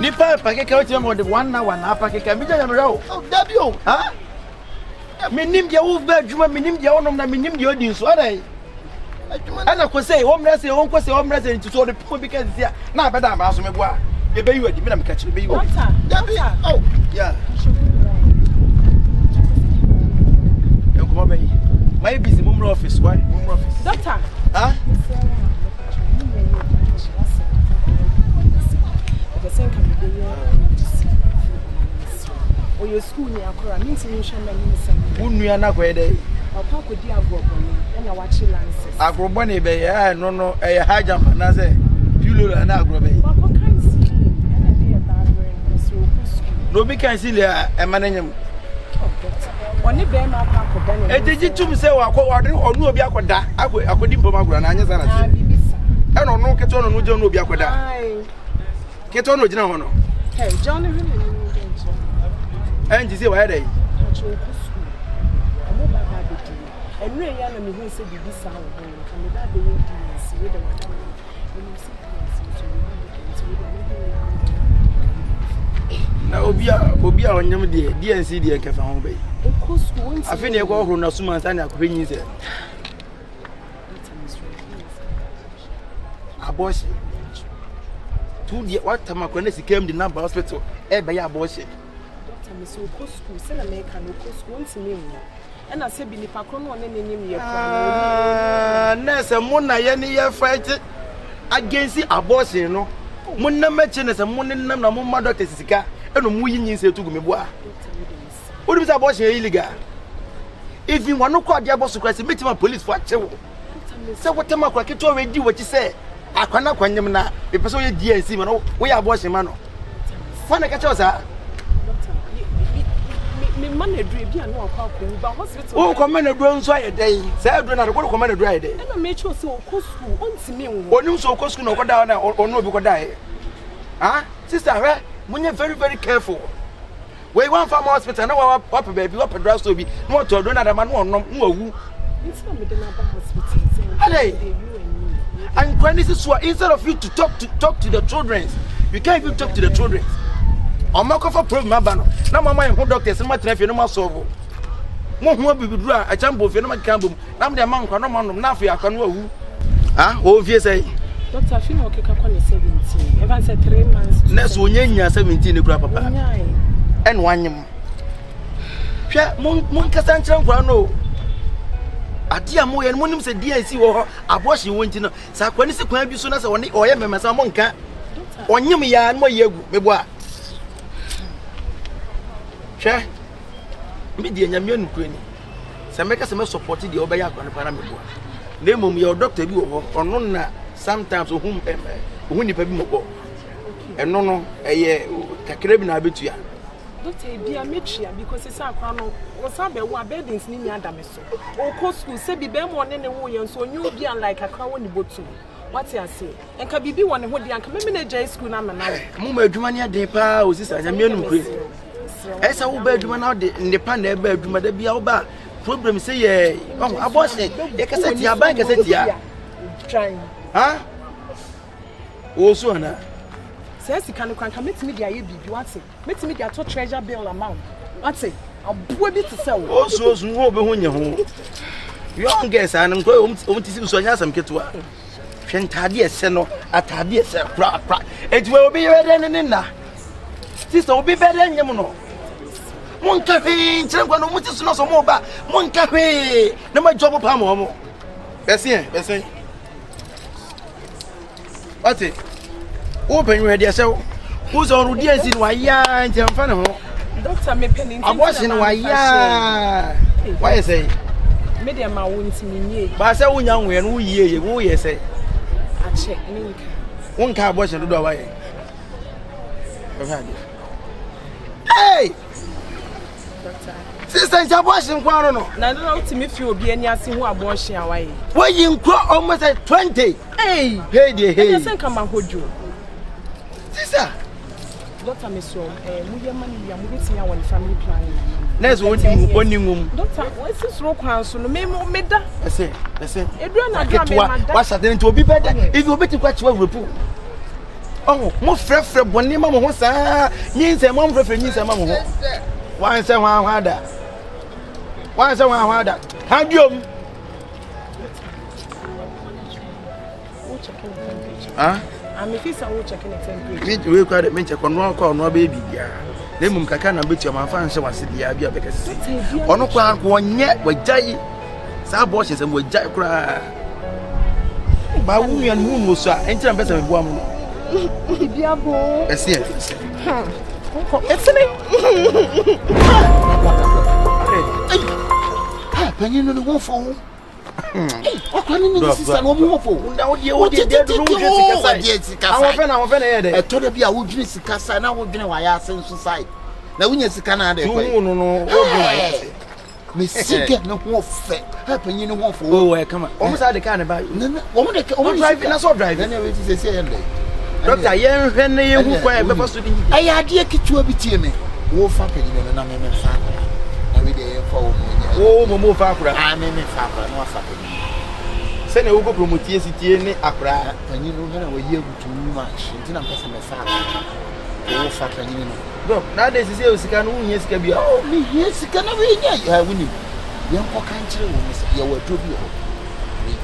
Nipa ɛpa keka wotumi ma ɔde one hour na apa keka mi gya nyame hwɛ o. Oh, dabi o. Ha? Menim deɛ wobɛ adwuma menim deɛ wonom na menim deɛ odi nso ɛdɛn? Ɛna kɔ sɛ wɔmmrɛ sɛ wɔnkɔ sɛ wɔmmrɛ sɛ nti so ɔde pɔn bi ka sisi a na abɛda amara so meboa yɛbɛyi wadi me na meka kyerɛ bɛyi wadi. Dabi oh. Yeah. Nkɔmɔ bɛyi. Mayɛ busy mo mmrɛ office why? Mo mmrɛ office. Doctor. Ha? Ɔyɛ sukuu ni akora mentumi nhwɛ m'anim sɛm. Wo nua no akɔyɛ dɛ? Ɔkɔ akɔdi agorɔ bɔne ɛna wakye lances. Agorɔ bɔne bɛyɛ a ɛno no ɛyɛ high jump anaasɛ pillow anaa agorɔ bɛyɛ. Wakɔ kan sili ɛna de yɛ baabere no sɛ ɔkɔ sukuu. Na obi kan sili a ɛma no nyem. Ɔne bɛrima akɔ akɔda ne. Eti gye tum sɛ wakɔ ɔde ɔne obi akɔda akɔ akɔdi mpam agorɔ anaa anyɛ saa na teɛ. Biribi saa. Ɛna ɔno ketewa na ɔno gyina ɔne obi akɔda. Ketewa na ogyina hɔ no. Hey, John hwɛ n'anim dɛ nkyɛn. Ɛnti sɛ wayɛ dɛ yi. Ɔkyɛ ɔkɔ sukuu. Ɔmo ba ba abɛdi. Ɛnura yi ana mehu sɛ biribi saa wɔ hɔ no nka meba abɛyɛ DNC wei dɛ wada me. Menim sɛ DNC nso wei bi dɛ nti wei dɛ mehu Na obi a obi a ɔnyam deɛ DNC deɛ nkɛfa ho bɛyi. Ɔkɔ sukuu wɔn ti. Afei na ɛkɔ ɔhoro na suma nsa na akɔhwɛ nyinsɛ. Abortion. Tu deɛ watam akora na sika mu de naba hospital ɛbɛyɛ abortion. Doctor mi sɛ okɔ sukuu sɛ na mɛka no okɔ sukuu ntumi nwo ɛna sɛ bi nipa korɔ no ɔne ne nyim yɛ kora no. Nurse mo na yɛ ne yɛ fight against abortion no mo nam akyi na sɛ mo ne nam na mo ma doctor sika ɛna mo yi nyinsɛ tu gu me boa. Wonim sɛ abortion yɛ illegal. Even wɔn kɔ adeɛ abɔ so koraa sɛ mɛtumi a police fo akye wo. Sɛ wotam akora ketewa wei di w'akyi sɛ akwa no akwa nyem na mepɛ sɛ woyɛ DNC ma no woyɛ abortion ma no. Fa na ɛka kyerɛ wo saa. Mema no aduro ebi a na wakɔ akɔwu ba hospital. Wokɔma no aduro nso ayɛ dɛn? Saa aduro no ade wokɔma no aduro ayɛ dɛn? Ɛna mekyerɛ sɛ ɔkɔ sukuu ɔntumi nwo. Onim sɛ ɔkɔ sukuu na ɔkɔda hɔ na ɔno obi kɔdaeɛ. Ah, sister hwɛ, monyɛ very very careful. Wei wamfa ma hospital na wapɛ baabi wapɛ drug store bi na watɔ aduro na adama na ɔnom na wawu. Adai nkwa ne si so a instead of you to talk to talk to the children you can't even talk to the children. Ɔmo akɔfa problem aba no na mo ama yɛn ho doctors na mo atena fie na mo asɔɔbo. Mo ho abibiduro a ɛkyɛn bɔ fie na mo akeka bom. Na mede ama nkwa na ɔma nom na afei akwa no awu. Ah, wɔwɔ mfie sɛn? Doctor, afi na ɔkeka kɔ ne 17. Ɛfa sɛ 3 months. Na so onye nya 17 ne kura papa. Ɛna wanyem. Hwɛ, mo nkasa nkyerɛ nkwa no. Ade a moyɛ no monim sɛ DNC wɔ hɔ, abortion wɔ nti no, sɛ akwa no si kwan bi so na sɛ ɔne ɔyɛ mmɛmɛsɛm mo nka. Ɔnyem ya na moayi agu, meboa. Hwɛ, me deɛ nyame anukure ni. Sɛ mɛka sɛ mɛ support deɛ ɔbɛyɛ akora no paa na meboa. Na mmom yɛwɔ doctor bi wɔ hɔ, ɔno na sometimes ohun ohun nipa bi mɔbɔ. Ɛno no ɛyɛ kakra bi na abɛtua. Doctor ebi a metua because sɛ akora no ɔsan bɛwo a burdens ne nyinaa da me so. Ɔkɔ school sɛ bi bɛrima ɔne ne wo yɛ nso ɔnyɛ obi a like akora wɔ ne bɔtum. Wate ase? Nka biribi wɔ ne ho deɛ anka mɛmɛ no agyae sukuu no ama no awo. Mo ma adwuma no yɛ den paa o sisa nyame anum kure. Ɛsɛ wo ba adwuma na wode nnepa na ɛba adwuma da bia wo ba problem sɛ yɛ ɔho abɔhyɛ yɛ kasa tia aban kasa tia. Ha? Wo so ana? Sɛ sika no kora nka mɛtumi de ayɛ biribi wate. Mɛtumi de ato treasure bill ama wo. Wate? Aboa bi te sɛ wo. Osu osu wo obi ho nyɛ ho. Young girls a no nkɔ wɔn ti si so ɔnyɛ asɛm ketewa. Hwɛ ntaade ɛhyɛ no, ataade ɛhyɛ kora kora. Eti wɔ obi yɛ dɛ ne ne nna. Sista obi bɛ dɛ nyem no. Monka hwee nkyerɛ nkwa no wɔn ti so na so mo ba. Monka hwee na mo adwa mo pam wɔn. Bɛsi ɛ bɛsi. Wate? Wo panyin hwɛ deɛ hyɛ wo. Wo sɛ ɔno deɛ nsi no wayɛ nti ɛmfa ne ho. Doctor me pɛ ne nti. Abɔhye no wayɛ. Wayɛ sɛ. Me deɛ ma wo nti me nie. Ba sɛ wonya nwoyɛ no woyie yɛ woyɛ sɛ. Akyɛ me nka. Wo nka abɔhye dodo a wayɛ. Bɛhwɛ adeɛ. Hey! Sister nti abɔhye nko ano no. Na no wotumi fi obi ani ase hu abɔhye a wayɛ. Woyi nkɔ almost 20. Hey! Hey deɛ hey. Ɛnyɛ sɛ nka ma hodwo. Sister. Doctor mesrɛ eh, moyɛ ma no wie a mobɛtumi awɔ ne family planning ama me. Nurse wɔni wɔni nwom. Doctor wɔasi soro kwan so no me meda. Ɛsɛ ɛsɛ. Edura na dura me ma da. Wasa de nti obi bɛ da ibi obi ti kɔ akyiwa wuropu. Ɔho, mo frɛfrɛ bɔne ma mo ho saa. Nyinsɛn, mo amfrɛfrɛ nyinsɛn ma mo ho. Wansɛ hwan hwan da. Wansɛ hwan hwan da. Ha diom. Ah? Me wei kura de me nkyɛ kɔ noa kɔ ɔnoa bɛyɛ biribiara na mmom kakra na bɛtua ma mfa nhyɛ wase biara bi a bɛka sisi ɔno koraa nko ɔnyɛ wagyae saa abortion sɛm wagyae koraa ba wo nua no mu nnuo so a ɛnti na mpɛ sɛ meboa mo no ɛseɛ ɛsene panyin no ne ho fo wo wakora ne ne sisa na ɔmo ho fo ɛtɔ da bi a wodwene sika sa na wodwene wayɛ ase nso sae na wonya sika no adɛ kɔ Mesi gɛ ne ho fɛ. Ɛ panyin ne ho fɛ. O ɛ kama. Wɔn saa de kaa ne ba. Nana wɔn de wɔn drive na sɔ drive. Nana wei ti sɛ si ɛyɛ ndɛ. Dɔkta yɛn hwɛ ne yɛn hu kwan yɛ bɛfa so de. Ɛyɛ adeɛ ketewa bi tie me. Wo fa panyin no na me me fa akora. Na wei deɛ yɛn fa wɔn mu nyɛ. Wo mo mo fa akora. Ah me me fa akora na wafa panyin. Sɛnea wokɔ promotie si tie ne akora. Panyin no hɛn a wɔyi agu too much nti na mpɛ sɛ mɛfa akora. Wo fa panyin no. Doc, na adɛn sisi yɛ sika no wohia sika bia? Oh, mehia sika na wei nyɛ ha wonim. Yɛnkɔ ka nkyerɛ wɔn sɛ yɛwɔ aduro bi wɔ hɔ.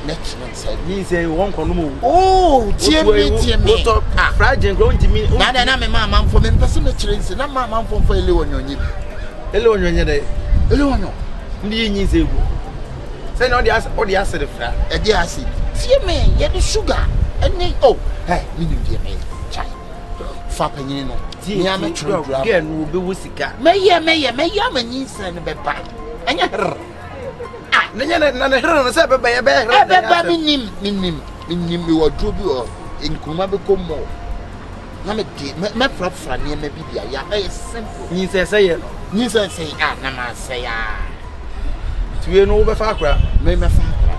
Mɛkyerɛ no sɛ. Nyinsɛn wɔn nkɔ nom o. Oh, tie me tie me. Wotɔ ah. Fragile nkura wontumi. Na dɛn na me maa amanfoɔ mempɛ sɛ mɛkyerɛ nsi na maa amanfoɔ mfa ele wɔnyɔ nyɛ bi. Ele wɔnyɔ nyɛ dɛ. Ele wɔnyɔ. Ndi yɛ nyinsɛn gu. Sɛ na ɔde ase ɔde acid fra. Ɛde acid. Tie me yɛde sugar ɛne oh ɛ menim deɛ mɛyɛ kyae. Fa panyin no. Tie Mea tie mɛtwerɛ dɔk dura gɛɛ no obewu sika. Mɛyɛ mɛyɛ mɛyɛ ama nyinsɛn no bɛba. Ɛnyɛ herr. Ah ne nyɛ na ne herr no sɛ ɛbɛba yɛ bɛyɛ herr. Ɛbɛba menim menim menim mewɔ aduro bi wɔ nkuruma bɛkɔ mu na mede mɛfrafra nneɛma bi de ayɛ ɛyɛ simple. Nyinsɛn sɛ yɛ no. Nyinsɛn sɛ a na masɛe a. Tiwe no wobɛfa akora. Me mɛfa akora.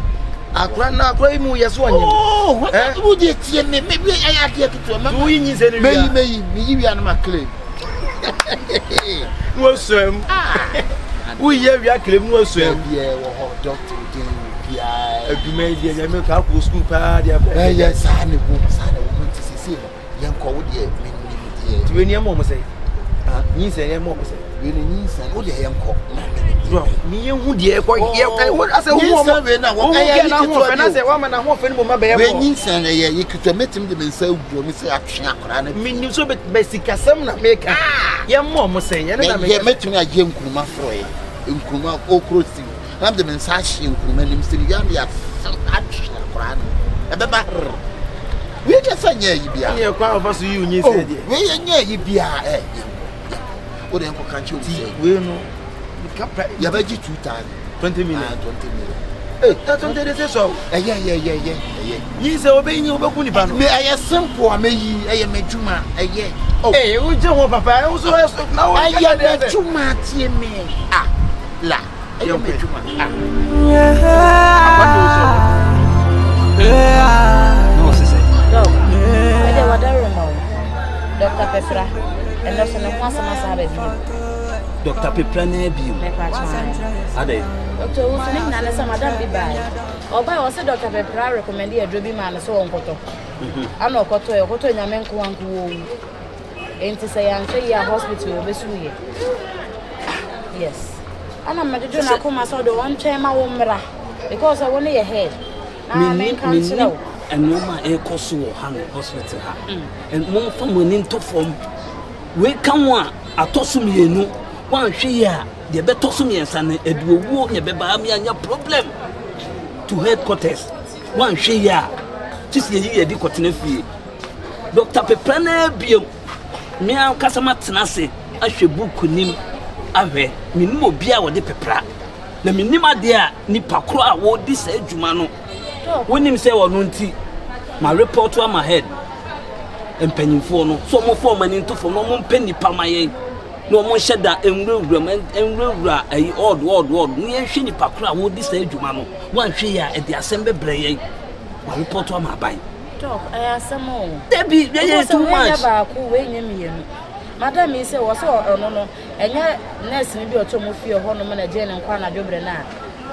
Akora na akora yi mu yɛ so ɔnyem. Oh, eh? wo deɛ tie me me me ɛyɛ adeɛ ketewa mɛ. Wo yi nyinsɛn no wia. Meyi meyi meyi wia no ma claim. Na wasua mu. Ah. Woyi awia claim na wasua mu. Baabi wɔ hɔ doctor den biara. Adwuma yi deɛ nyame ka akɔ sukuu paa deɛ abɛ. Ɛyɛ saa na ɛwɔ mu saa na ɛwɔ mu nti sisi no. Yɛnkɔ wo deɛ menim deɛ. Nti wei nneɛma ɔmo sɛ. Nyinsɛn nneɛma ɔmo sɛ. Wei no nyinsɛn wo deɛ yɛnkɔ na menim deɛ. Bro mi yɛ hu deɛ ɛkɔ yɛ ɛwɔ asɛ hu ɔmo. Nyinsɛn wei na wɔ ɛyɛ yi ketewa bi o. Sɛ wama na ahoɔfɛ no mu ma bɛyɛ mɔ. Wei nyinsɛn ɛyɛ yi ketewa mɛtumi de me nsa awura mu sɛ atwe akwadaa no. Mi nim so bɛ sikasɛm na meka. Yɛ mɔ ɔmo sɛ yɛn na meka. Yɛ mɛtumi ayɛ nkuruma forɔɛ nkuruma okuro si na mede me nsa ahyɛ nkuruma nim sɛ wia de atwe akwadaa no ɛbɛba herr. Wei deɛ sɛ nyɛ ayi biara. Ɛne ɛkwan a ɔfa so yi onyi sɛ deɛ. Wei yɛ nyɛ ayi biara ɛ yɛ yɛ o de nkɔ kankyɛ obi sɛ. Wei no kapra. Yɛbɛgye 2000. 20 million. Ah 20 million. Ee na 20 de sɛ sɔ. Ɛyɛ ɛyɛ ɛyɛ ɛyɛ ɛyɛ. Nyi sɛ obeyi obeku nipa no. Me ɛyɛ simple a meyi ɛyɛ m'adwuma ɛyɛ. Oh. Ee o gye ho papa ɛwɔ so ɛso na o. Ɛyɛ m'adwuma tie me ah la. Ɛyɛ m'adwuma. Ɛdeɛ wadaroma o. Dr. Pepra, ɛnɛ so ne ho asɛm asa aba bio. Dr. Pepra na bio. Adɛ. Dr. Owusu ne nyinaa ne sɛ madam bi baeɛ. Ɔbaeɛ ɔsɛ Dr. Pepra recommend aduro bi maa no sɛ ɔnkɔtɔ. Ana ɔkɔtɔɛ, ɔkɔtɔɛ nyame nkoa nko wɔ owu. Enti sɛ yɛanhwɛ yie a hospital yɛbɛsu yɛ. Yes. Ana mɛdwodwo n'akoma sɛ ɔde ɔntwɛn ma wo mmra because wo ne yɛ head. Na menka nkyerɛ wo. Nneɛma a ɛrekɔ so wɔ ha no hospital ha. Mm. Momfa mo ani nto fam. Wei ka ho a atɔ so mmienu. Woanhwɛ yie a deɛ ɛbɛtɔ so mmiɛnsa no ɛde owuo na ɛbɛba ama anya problem to headquarters. Woanhwɛ yie a kye sɛ yɛyi yɛde kɔtena fie. Dɔkta Pepra no ara bio. Me ankasa matena ase ahwɛ book nim ahwɛ. Menim obi a wɔde pepra. Na menim adeɛ a nipa korɔ a wɔredi saa adwuma no. Wonim sɛ ɔno nti ma report ama head mpanyinfoɔ no so wɔn fɔ wɔn ani nto fam na wɔn mpɛ nipa ma yɛn na wɔn nhyɛ da nwurawura mu nwurawura ayi ɔɔdo ɔɔdo ɔɔdo na yɛnhwɛ nipa korɔ a wɔredi saa adwuma no wɔanhwɛ yɛ a ɛde asɛm bɛbrɛ yɛn ma report ama aban. Doc, ɛyɛ asɛm o. Dabi, yɛyɛ too much. Wei nyɛ baako, wei nyɛ mmienu. Madam yi sɛ wɔ sɛ ɔno no, ɛnyɛ nurse no bi ɔtɔ mu fie hɔ nom na ɛgyee ne nkwa anadwo berɛ no a,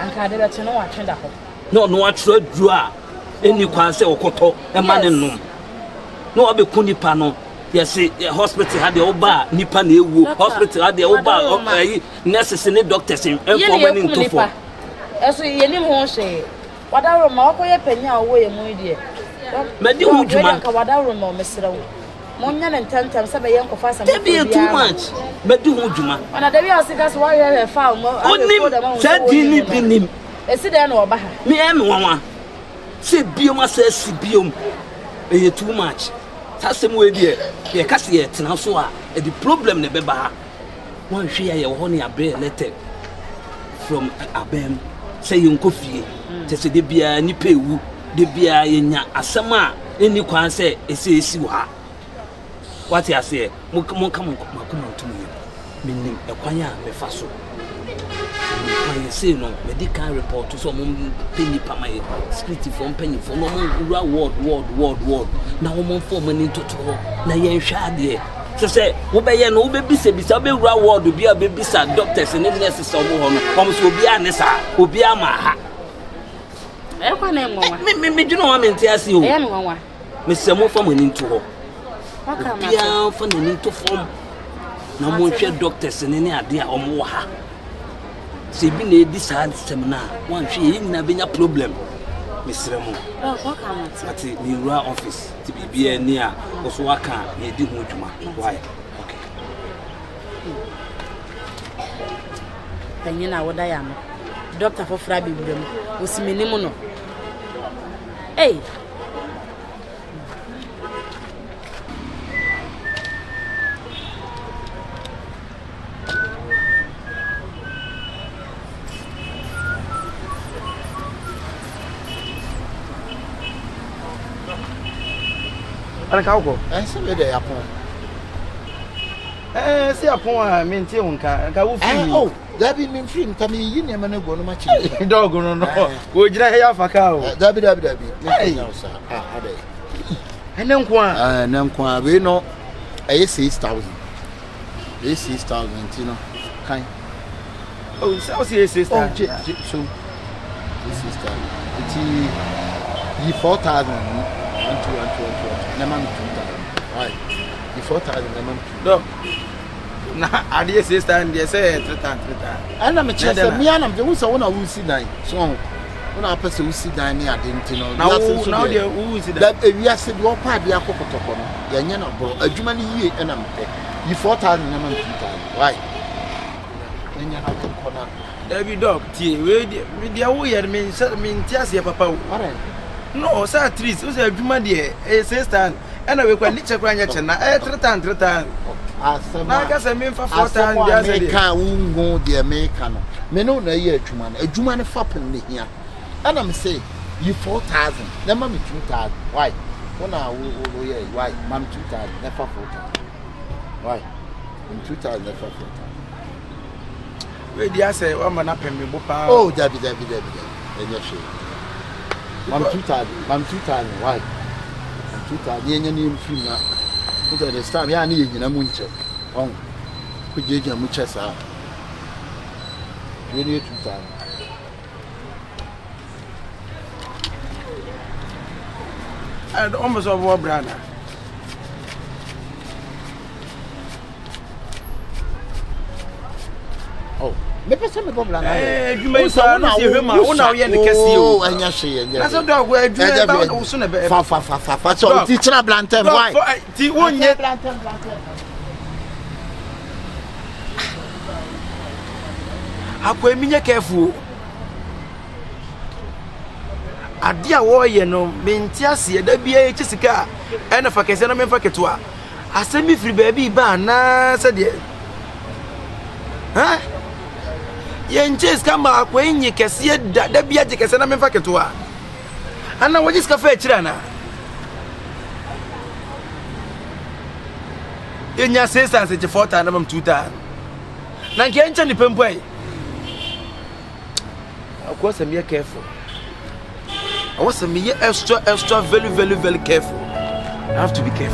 anka ade bɛkye no watwe da hɔ. Na ɔno atwerɛ aduro a ɛnni kwan sɛ ɔkɔtɔ ɛma ne nom. Na wabɛku nipa no. Yɛse hospital ha deɛ woba a nipa na ɛwuo. Hospital ha deɛ woba a ɛyi nurses ne doctors mfa wɔn ani nto fam. Ɛso yɛnim ho hwee. Wadaworoma wakɔyɛ panyin a ɔwɔ yɛn mu yi deɛ. Madi ho dwuma. Nka wadaworoma mesrɛ wo. Monyɛ no ntɛmntɛm sɛ bɛyɛ nkɔfa asɛm foforɔ biara. Too much. Madi ho dwuma. Ɔna dabi a ɔsi ka so wahwɛhwɛ fa mo ahwɛ folder ma ho sɛ wɔn nim bi nim. Esi dɛn na ɔba ha? Me ɛyɛ me nwanwa sɛ biom asɛ asi biom ɛyɛ too much. Saa asɛm wei deɛ yɛka sɛ yɛtena so a ɛde problem na ɛbɛba ha. Woanhwɛ yɛ a yɛwɔ hɔ ne yɛabrɛ yɛ letter from abɛn mu sɛ yɛnkɔ fie. Kyɛ sɛ da biara nnipa ewu, da biara yɛnya asɛm a ɛnni kwan sɛ ɛsɛ ɛsi wɔ ha. Wate aseɛ? Monka mo akoma nto mo yam. Menim ɛkwan a mefa so. Menim kwan yɛ sei no, madi kan report sɛ wɔn mpɛ nnipa ma yɛ securityfoɔ mpanyinfoɔ na wɔn wura ward ward ward ward na wɔn mfa wɔn ani ntoto hɔ na yɛnhwɛ adeɛ. Sɛ sɛ wobɛyɛ no wobɛbisabisa wobɛwura ward bi a wobɛbisa doctors ne nurses a wɔn hɔ no wɔn so obiara ne saa obiara ma ha. Ɛyɛ kwan na ɛnwanwa. Me me me dwene wɔn a mente ase o. Ɛyɛ me nwanwa. Mesrɛ mo fa mo ani nto hɔ. Obiara fa n'ani nto fam na monhwɛ doctors ne ne adeɛ a wɔn wɔ ha. Sɛ ebi na edi saa nsɛm no a, wɔanhwɛ yɛn nyinaa bɛnya problem. Mesrɛ mo. Ate mewura office te biribiara ni a wɔso waka a yɛdi ho dwuma. Why? Okay. Panyin a woda yɛ ano. Doctor foforɔ abɛwura mu. Wɔsi m'anim no. Ei! Ɛnka wokɔ. Ɛsɛ mi dɛ yapɔn. Ɛɛ si apɔn a mi nti ho nka nka wo firi mi. Oh. Dabi mi nfiri mu ka mi yi nneɛma no gu no ma kyi. Dɔg no no wɔgyina ha yɛ afa kaa o. Dabi dabi dabi mi nfiri na ɔsa ah adɛ. Ɛnɛ nko a. Ɛnɛ nko a wei no ɛyɛ 6,000 ɛyɛ 6,000 nti no kan. Oh sɛ ɔsi yɛ 6,000. Oh gye gye so ɛyɛ 6,000 nti yi 4,000 mu 1 2 1 2 1 2 1 2 na ma mi 2,000 why yi 4,000 na ma mi 2,000. Dɔg. Na adeɛ 6,000 deɛ sɛ yɛ 3,000 3,000. Ɛna mekyerɛ sɛ mea na mekyerɛ wo sɛ wo na wosi dan so ho wo na apɛ sɛ wosi dan ne ade nti no na wo na wo deɛ wosi dan da ewiase deɛ ɔpɛ adeɛ akɔ kɔtɔkɔ no yɛnyɛ no borɔ adwuma no yie ɛna mepɛ yi 4000 na ma me 2000 why ɛnyɛ na menkɔ na Dabi dɔk tie wei deɛ deɛ woyɛ no menhyɛ mente aseɛ papa o no sɛ at least wo sɛ adwuma deɛ ɛyɛ 6000 ɛna wei kora ne kyɛ kora nyɛ kyɛ na ɛyɛ 3000 3000 asɛm na a aka sɛ memfa asɛm 4000 a deɛ asɛ deɛ meka a wonhu deɛ meka no me ne wo na ɛyɛ adwuma no adwuma no fapem ne hia ɛna me se yi 4000 na ma me 2000 why wo na wo woyɛ why ma me 2000 na fa 4000 why ma me 2000 na fa 4000 Wei di asɛ wama no apɛ me bo paa. Oh dabi dabi dabi dabi ɛnyɛ hwee. Mam 2000 mam 2000 why? Mam 2000 yɛnyɛ ne yɛmfiri mu a. Wosɛ this time yɛ a ne yɛnyina mu nkyɛ. Ɔn kò gyinagyina mu kyɛ saa. Wei ne yɛ 2000. Ɔmo sɛ ɔbɔ bra na. Oh, mepɛ sɛ mebɔ bra na eh, adwuma yi paa no sɛ hwɛ ma wo na woyɛ ne kɛseɛ o oh, ɛnyɛ hwee ɛnyɛ na sɛ dɔg adwuma yi ba wo so na bɛ fa fa fa fa fa sɛ ɔti kyerɛ blantɛm why ti wonyɛ akɔ emi nyɛ careful o ade a wɔreyɛ no mente aseɛ da biara yɛkyɛ sika a ɛna fa kɛseɛ na memfa ketewa Asɛm bi firi baabi reba anaa sɛ deɛ ha yɛnkyɛ sika ma akoa yi nye kɛseɛ da da bi agye kɛseɛ na memfa ketewa anaa wɔgye sika fa akyire anaa yɛnya six times gye four times na mam two times na nka yɛnkyɛ nipa mpo ayi akoa sɛ meyɛ careful ɛwɔ sɛ meyɛ extra extra very very very careful I have to be careful.